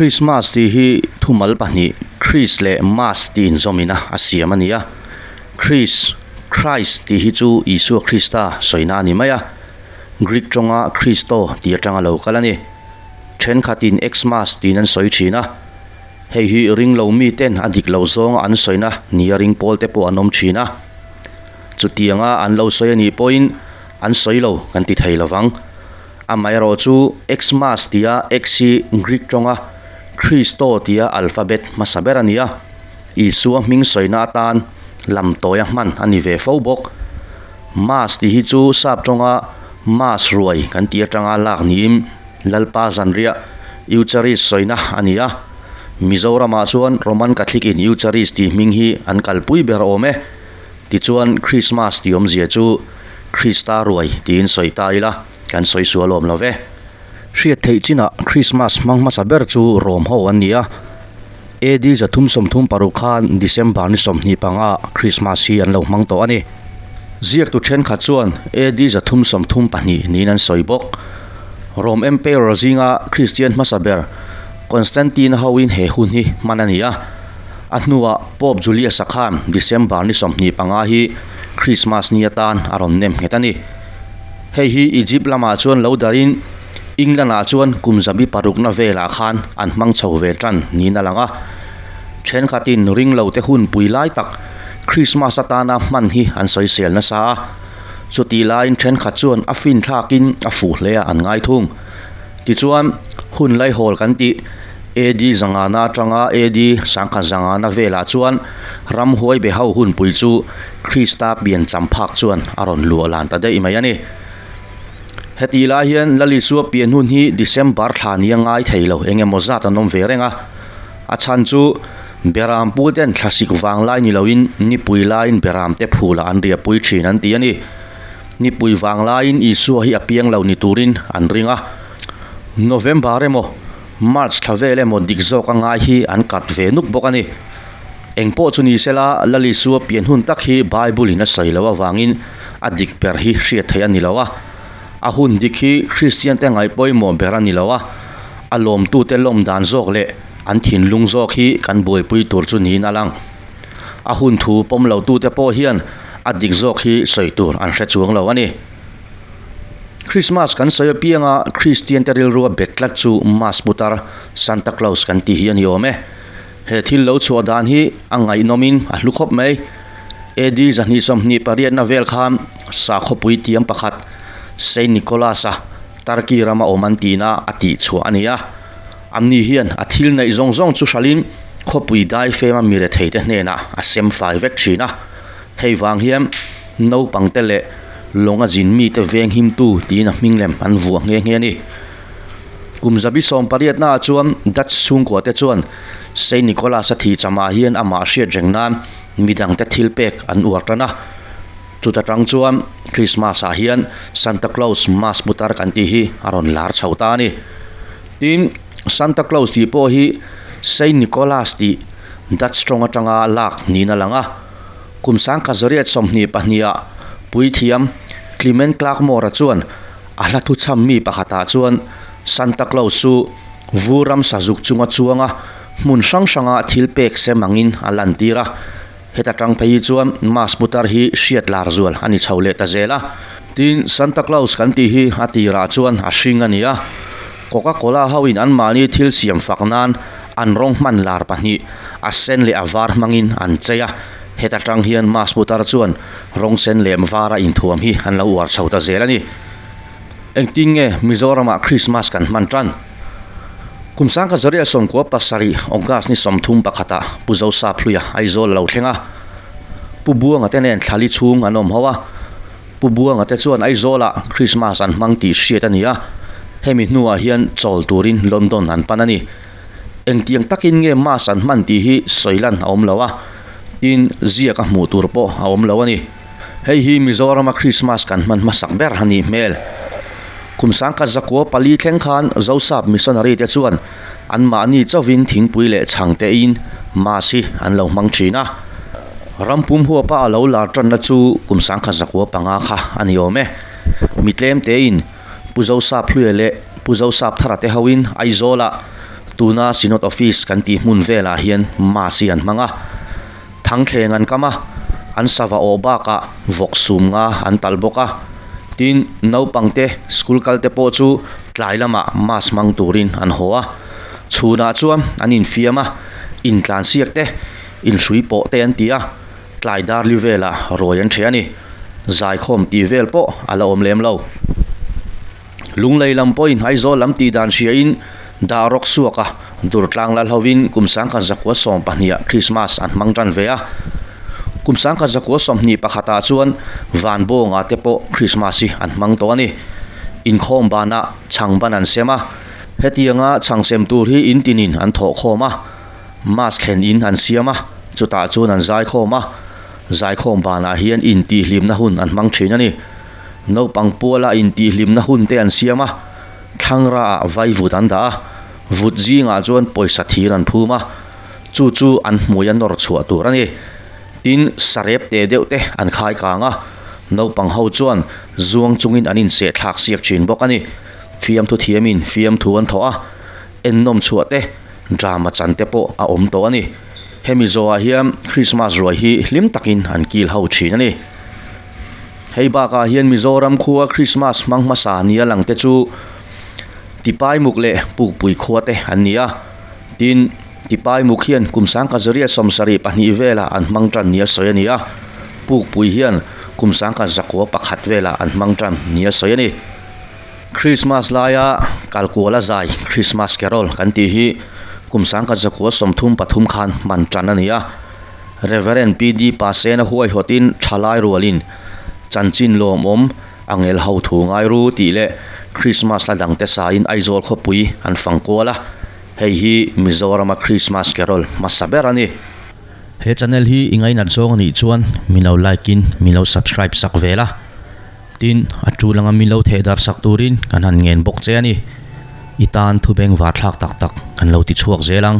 Christmas tih hi thumal pahnih Chris leh Mas tih inzawmina a siam a ni a. Chris, Christ tih hi chu Isua Krista sawina a ni mai a. Greek tawnga Christo tih atanga lo kal a ni. Thenkhatin Xmas tiin an sawi thin a. Hei hi ring lo miten a dik lo zawnga an sawina nia ring pawl te pawh an awm thin a. Chutianga an lo sawi a nih pawhin an sawi lo kan ti thei lovang. Amaherawh chu Xmas tia X hi Greek tawnga Christo tia alphabet hmasa ber a ni a, Isua hming sawina atan lam tawia hman a ni ve fo bawk. Mas tih hi chu sap tawnga Mass ruai kan tih atanga lak niin Lalpa zanriah Eucharist sawina a ni a. Mizoramah chuan Roman Catholic in Eucharist tih hming hi an kalpui ber awm e. Tichuan Christmas tih awmzia chu Krista ruai tiin sawi ta ila kan sawi sual awm lo ve. Hriat theih chinah Christmas hmang hmasa ber chu Rom ho an ni a. AD 336 khan December ni 25 Christmas hi an lo hmang tawh a ni. Ziaktu thenkhat chuan AD 332 niin an sawi bawk. Rom Emperor zinga Kristian hmasa ber Constantine hoin he hun hi hman a ni a. A hnuah Pope Julius-a khan December ni 25 hi Christmas ni atan a rawn nem nghet a ni. Hei hi Egypt lamah chuan lo darin England-ah chuan kum zabi parukna velah khan an hmang chho ve tan niin a lang a. Thenkhatin ring lote hun pui lai tak Christmas atana hman hi an sawisel nasa a. Chutih laiin thenkhat chuan a fin thlakin a fuh hle a an ngai thung. Tichuan, hun laihawl kan tih AD zangana atanga AD sangkhat zangana velah chuan ramhuai be ho hunpui chu Krista pian cham phak chuan a rawn luah lan ta daih mai a ni. Hetih lai hian Lal Isua pian hun hi December thla nia ngai thei lo eng emaw zat an awm ve reng a. A chhan chu Beram pu ten thlasik vang lai ni loin nipui laiin Beram te phulah an riahpui thin an ti a ni. Nipui vang laiin Isua hi a piang lo ni turin an ring a. November emaw March thla vel emaw dik zawk a ngai hi an kat ve nuk bawk a ni. Eng pawh chu ni sela, Lal Isua pian hun tak hi Bible in a sawi loh avangin a dik ber hi hriat theih a ni lo a. A hun dik hi Kristian te ngaih pawimawh ber a ni lo a, a lawmtute lawm dan zawk leh an thinlung zawk hi kan buaipui tur chu niin a lang. A hun thu pawm lotute pawh hian a dik zawk hi sawi tur an hre chuang lo a ni. Christmas kan sawi apianga Kristian te rilrua bet tlat chu Mass putar, Santa Claus kan tih hi a ni awm e. He thil lo chhuah dan hi a ngaihnawmin a hlu khawp mai. AD 228na vel khan sakhawpui tiam pakhat Saint Nicholas-a Turkey rama awm an tihna a tih chhuah a ni a. Amni hian a thil neih zawng zawng chu hralhin khawpui daifema mi retheite hnenah a sem fai vek thin a. Hei vang hian naupangte leh lawnga zin mite veng himtu tiin a hming lem an vuah nghe nghe a ni. Kum zabi sawm pariatnaah chuan Dutch chhungkuate chuan Saint Nicholas-a thi chamah hian amah hriat reng nan midangte thil pek an uar tan a. Chuta tang chuan Christmas-ah hian Santa Claus Mass putar kan tih hi a rawn lar chho ta a ni. Tin, Santa Claus tih pawh hi Saint Nicholas tih Dutch tawng atanga lak niin a lang a. Kum sangkhat zariat 22 ah puithiam Clement Clark Moore-a chuan a hla thuchham mi pakhatah chuan Santa Claus chu vur ramsa zuk chunga chuanga hmun hrang hranga thil pek sem angin a lantir a. Heta tang phei hi chuan Mass putar hi hriat lar zual a ni chho leh ta zel a. Tin, Santa Claus kan tih hi a tirah chuan a hring a ni a. Coca-Cola hoin anmahni thil siam fak nan an rawng hman lar pahnih, a sen leh a var hmangin an chei a. Heta tang hian Mass putar chuan rawng sen leh vara inthuam hi an lo uar chho ta zel a ni. Engtin nge Mizoramah Christmas kan hman tan? Kum sangkhat zariah 97 August ni 31 ah Pu Zosa Phluia Aizawl a lo thleng a. Pu Buanga te nen thlali chhung an awm ho a. Pu Buanga te chuan Aizawlah Christmas an hmang tih hriat a ni a, hemi hnuah hian chawl turin London an pan a ni. Engtiang takin nge Mass an hman tih hi sawi lan a awm lo a, tin ziak a hmuh tur pawh a awm lo a ni. Hei hi Mizorama Christmas kan hman hmasak ber a nih hmel. Kum sangkhat zakua pali thleng khan Zosap missionary te chuan anmahni chauhin thingpui leh chhang tein Mass hi an lo hmang thin a. Rampum huapa a lo lar tanna chu kum sangkhat zakua panga kha a ni awm e. Mi tlem tein Pu Zosap Hluia leh Pu Zosap Thara te hoin Aizawlah. Tuna Synod Office kan tih hmun velah hian Mass hi an hmang a. Thangthleng an kam a, an sava awh bakah vawk sum nga an talh bawk a. Tin, naupangte school kalte pawh chu tlai lamah Mass hmang turin an haw a. Chhunah chuan an infiam a, intlansiak te, inhrui pawh te an ti a, tlai dar li velah rawi an ṭheh a ni. Zaikhawm tih vel pawh a la awm lem lo. Lunglei lam pawhin Aizawl lam tih dan hriain dah rawk suak a, Durtlang lal hovin kum sangkhat zakua sawm pahniha Krismas an hmang tan ve a. Kum sangkhat zakua sawmhnih pakhatah chuan Vanbawnga te pawh Krismas hi an hmang tawh a ni. Inkhawm banah chhangban an sem a, hetianga chhang sem tur hi in tinin an thawh khawm a, Mass thlen in an siam a, chutah chuan an zaikhawm a, zaikhawm banah hian intihhlimna hun an hmang thin a ni. Naupang puala intihhlimna hun te an siam a, thlangra ah vai vut an dah a, vut zingah chuan pawisa thir an phum a, chu chu an hmui a nawr chhuah tur a ni. Tin, sarep teh deuh te an khai kang a, naupang ho chuan zuang chungin an inseh thlak siak thin bawk a ni. Fiamthu thiamin fiamthu an thawh a, ennawm chhuah te, drama chan te pawh a awm tawh a ni. Hemi zawhah hian Krismas ruai hi hlim takin an kil ho thin a ni. Hei bakah hian Mizoram khua Krismas hmang hmasa nia lang te chu Tipaimuk leh Pukpui khua te an ni a. Tin, Tipaimuk hian kum sangkhat zariat sawmsarih pahnih velah an hmang tan nia sawi a ni a, Pukpui hian kum sangkhat zakua pakhat velah an hmang tan nia sawi a ni. Krismas laia kalkuala zai Krismas Carol kan tih hi kum sangkhat zakua sawmthum pathum khan hman tan a ni a. Rev. PD Pasena huaihawtin thalai rualin chanchin lawmawm a ngel ho thu ngai ru tih leh Krismas hla dangte sain Aizawl khawpui an fang kual a, hei hi Mizorama Krismas Carol hmasa ber a ni. He channel hi i ngainat zawng a nih chuan min lo like in min lo subscribe sak ve la, tin a tul anga min lo theh darh sak turin kan han ngen bawk che a ni. I tan thu bengvar thlak tak tak kan lo ti chhuak zel ang.